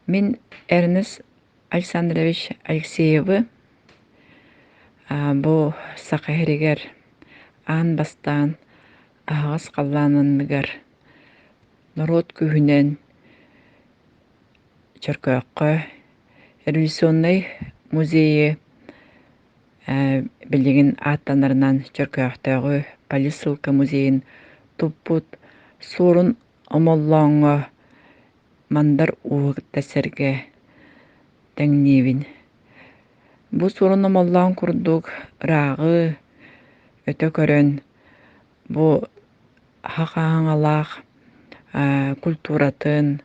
Мин Эрнест Александрович Алексеевы бу Саха сиригэр аан бастаан аһаҕас халлаан анныгар норуот күүһүнэн Чөркөөххө революционнай музейы билигин ааттанарынан Чөркөөхтөөҕү полиссылка музейын туппут Суорун Омоллооҥҥо Мандар Ууһу кытта сэргэ тэҥниибин. Бу Суорун Омоллоон курдук ырааҕы өтө көрөн бу хахаҥалаах культуратын,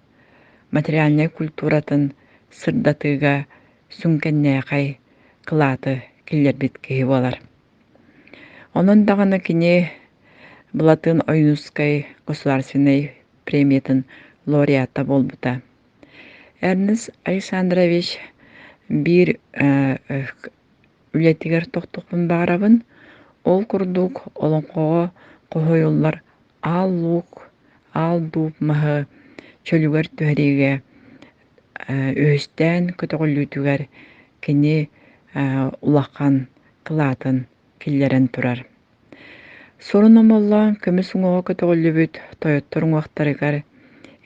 материальнай культуратын сырдатыыга сүҥкэннээхэй кылааты киллэрбит киһи буолар. Онон даҕаны кини Былатыан Ойуунускай государственнай премиятын лауреата буолбута. Эрнест Александрович биир үлэтигэр тохтуохпун баҕарабын. Ол курдук олоҥхоҕо хоһуйуллар аал луук, аал дууп маһы чөлүгэр түһэриигэ үһүстээн көтөҕүллүүтүгэр кини улахан кылаатын киллэрэн турар. Сурун Омоллоон көмүс уҥуоҕа көтөҕүллүбүт тойоттор уҥуохтарыгар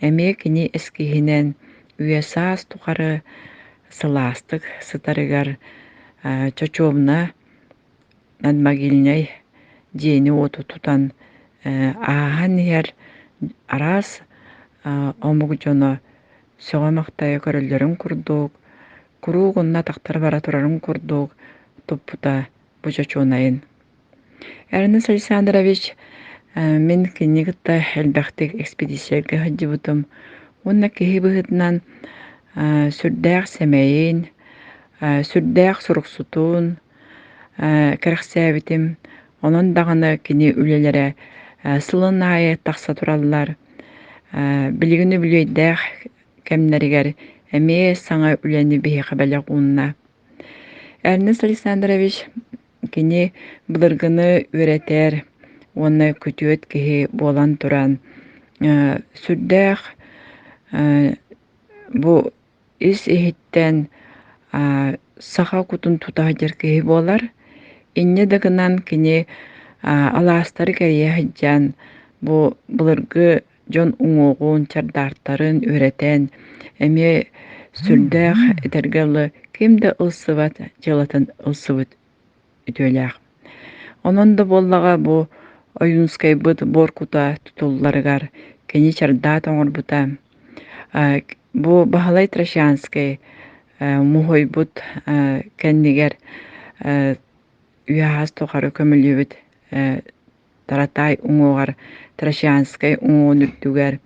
эмиэ кини эскиһинэн үйэ-саас тухары сылаастык сытарыгар чочуобуна надмогильнай дьиэни-уоту тутан ааһан иһэр араас омук дьоно сөҕө-махтайа көрөллөрүн курдук, куруук онно атахтара бара турарын курдук туппута бу чочуонайын. Эрнест Александрович мин кинини кытта элбэхтик экспедицияларга сылдьыбытым уонна киһи быһыытынан сүрдээх сэмэйин, сүрдээх суруксутун кэрэхсээбитим. Онон даҕаны кини үлэлэрэ сылын аайы тахса тураллар. Билигин үбүлүөйдээх кэмнэригэр эмиэ саҥа үлэни биһиэхэ бэлэх уунна. Эрнест Александрович кини былыргыны үөрэтэр уонна күтүөт киһи буолан туран сүрдээх бу ис-иһиттэн саха кутун тута сылдьар киһи буолар. Инньэ да гынан кини алаастары кэрийэ сылдьан бу былыргы дьон уҥуоҕун, чардаартарын үөрэтэн эмиэ сүрдээх этэргэ дылы ким да ылсыбат дьыалатын ылсыбыт үтүөлээх. Онон да буоллаҕа бу Ойуунскайбыт буор кута тутулларыгар кини чардаат оҥорбута. Бу Баһылай Трощанскай муһуйбут кэннигэр үйэ-аас тухары көмүллүбүт Таратай уҥуоҕар Трощанскай уҥуоҕун үрдүгэр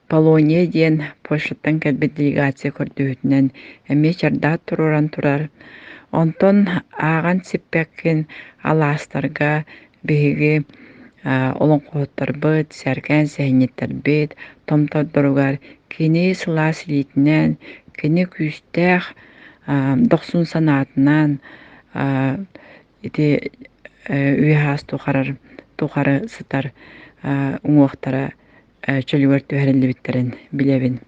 Полония диэн Польшаттан кэлбит делегация көрдөһүүтүнэн эмиэ чардаат туруоран турар. Онтон ааҕан сиппэккин алаастарга биһиги олоҥхоһуттарбыт, сэргээн сэһэнньиттэрбит томтордоругар кини сылаас илиитинэн, кини күүстээх дохсун санаатынан ити үйэ-саас тухары сытар уҥуохтара чөлүгэр түһэриллибиттэрин билэбин.